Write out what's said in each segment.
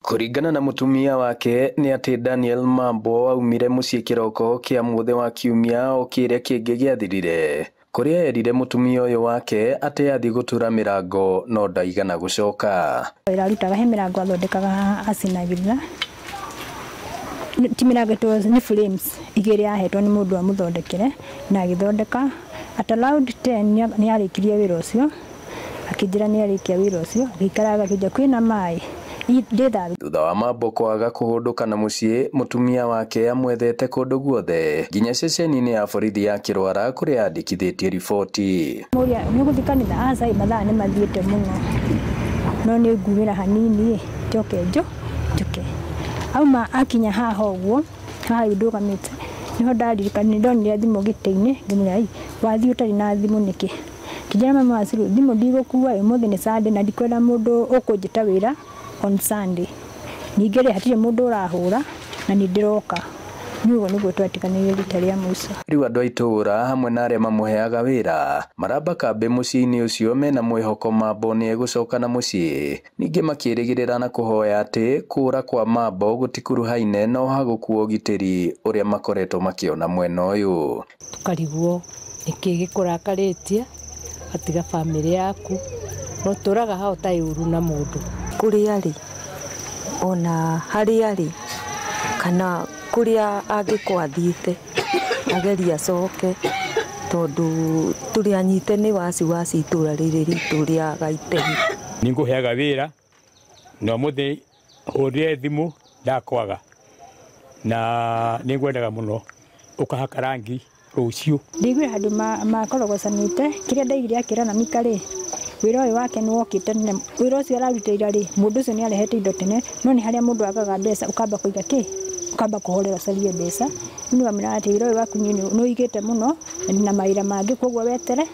Kũringana na mũtumia wake nĩ atĩ Daniel Mambo aumire mũciĩ kĩroko kĩa mũthĩ wa kiumia o kĩrĩa kĩngĩ gĩathirire, kũrĩa erire mũtumia ũyũ wake atĩ athiĩ gũtura mĩrango no ndaigana gũcoka. Wĩra arutaga he mĩrango athondekaga haha acinagĩrĩra, ti mĩrango, it was nĩ frames igĩrĩ ahetwo nĩ mũndũ amũthondekere na agĩthondeka. At around 10 nĩ arĩkirie wĩra ũcio, akĩnjĩra nĩ arĩkia wĩra ũcio, agĩikaraga akĩnjĩra kwĩna maĩ ndĩ. Thutha wa Mambo kwaga kũhũndũka na mũciĩ, mũtumia wake amwethete kũndũ guothe nginya ceceni-inĩ ya borithi ya Kĩrwara kũrĩa andĩkithĩtie riboti. Mũria nĩ ũgũthiĩ kanitha? Aca, mathaa nĩ mathiĩte mũno, no nĩ ngumĩra hanini njoke njoke. Auma akinya haha ũguo, haha rĩu ndũgamĩte nĩho ndaririkanire ndonire thimũ gĩtĩ-inĩ, ngĩmwĩra, "Ai, wathiĩ ũtarĩ na thimũ nĩkĩ?" Kĩnjĩra, "Mama Waciru, thimũ ndigũkua, ũmũthĩ nĩ Sunday na ndikwenda mũndũ ũkũnjĩta wĩra on Sunday. Ningĩ rĩ, hatirĩ mũndũ ũrahũra na nĩ ndĩroka." Nĩ ũguo nĩguo twatiganĩire rita rĩa mũico. Rĩu andũ a itũũra hamwe na arĩa mamũheaga wĩra maramba kambĩ mũciĩ-inĩ ũcio mena mwĩhoko Mambo nĩ egũcoka na mũciĩ, ningĩ makĩrĩgĩrĩra na kũhoya atĩ kũũra kwa Mambo gũtikuruhaine na ũhagũku wa ũgitĩri ũrĩa makoretwo makĩona mwena ũyũ. Tũkarigwo nĩkĩ gĩkũrakarĩtie atiga bamĩrĩ yaku no tũraga hau ũtarĩ ũru na mũndũ. Kũrĩa arĩ ona harĩa arĩ kana kũrĩa angĩkorwo athiĩte agerie acoke, tondũ tũrĩ anyite nĩ wasiwasi itũra rĩrĩ ritũ rĩa Gaitegi. Nĩngũheaga wĩra na ũmũthĩ hũrĩre thimũ ndakwaga na nĩngwendaga mũno ũkahaka rangi rũciũ. Ndaiguire handũ makorogocanĩte, kĩrĩa ndaiguire akĩraramika rĩ, wĩra ũyũ wake nĩ wokĩte tene, wĩra ũcio ararutĩire rĩ, mũndũ ũcio nĩ arehete indo tene, no nĩ harĩa mũndũ agaga mbeca ũkamba kũiga kĩ, ũkamba kũhorera ũcarie mbeca. Rĩu nĩwamwĩra atĩ wĩra ũyũ waku nĩ ũigĩte mũno na mawĩra mangĩ, koguo wetere.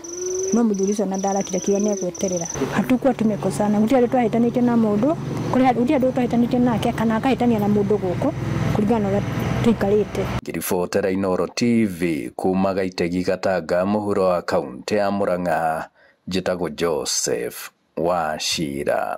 No mũthuri ũcio ona ndarakire kiuga nĩ egweterera. Hatukuwa tumekosana, gũtirĩ handũ twahĩtanĩtie na mũndũ, gũtirĩ handũ twahĩtanĩtie nake kana akahĩtania na mũndũ gũkũ kũringana na ũrĩa tũikarĩte. Ngĩribotera Inooro TV kuma Gaitegi Gatanga mũhuro wa kaũntĩ ya Murang'a, njĩtagwo Joseph Wachira.